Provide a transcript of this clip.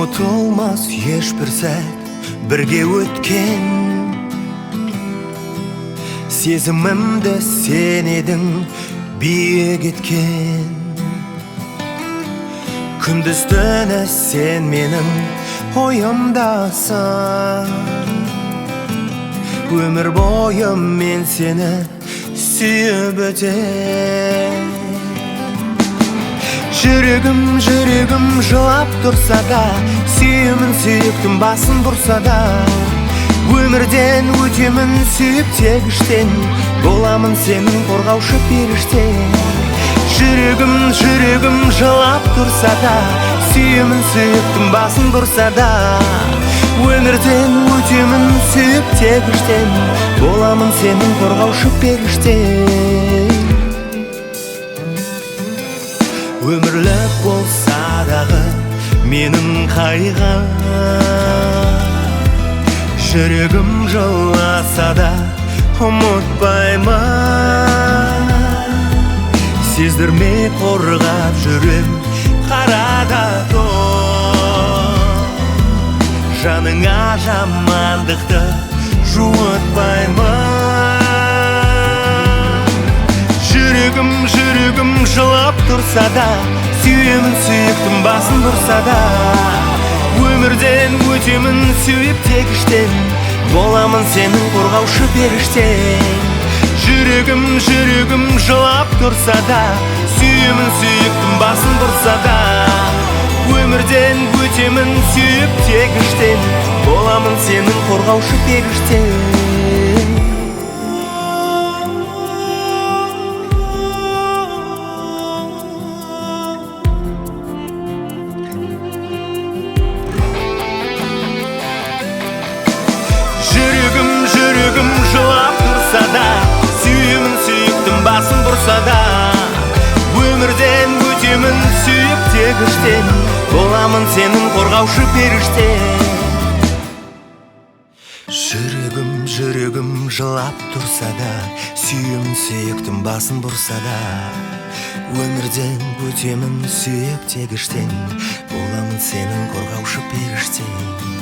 Ұмытылмас ешбір сәт бірге өткен, сезімімді сен едің биік еткен. Күндіз түні сен менің ойымдасың, өмір бойы мен сені сүйіп өтем. Жүрегім, жүрегім жылап тұрса да, сүйемін сүйіктім басын бұрса да, өмірден өтемін сүйіп тек іштен, боламын сенің қорғаушы періштең. Жүрегім, жүрегім жылап тұрса да, сүйемін сүйіктім басын бұрса да, өмірден өтемін сүйіп тек іштен, боламын сенің қорғаушы періштең. Өмірлік болса дағы менің қайғым, жүрегім жыласа да ұмытпаймын. Сездірмей қорғап жүрем қарада тоқ, жаныңа жамандықты жуытпаймын. Жүрегім, жүрегім жылап тұрса да, сүйемін сүйіктім басын бұрса да, өмірден өтемін сүйіп тек іштен, боламын сенің қорғаушы періштең. Жүрегім, жүрегім жылап тұрса да, сүйемін сүйіктім басын бұрса да, өмірден өтемін сүйіп тек іштен, боламын сенің қорғаушы періштең. Жүрегім, жүрегім жылап тұрса да, сүйемін сүйіктім басын бұрса да, өмірден өтемін сүйіп тек іштен, боламын сенің қорғаушы періштең. Жүрегім, жүрегім жылап тұрса да, сүйемін сүйіктім басын бұрса да, өмірден өтемін сүйіп тек іштен, боламын сенің қорғаушы періштең.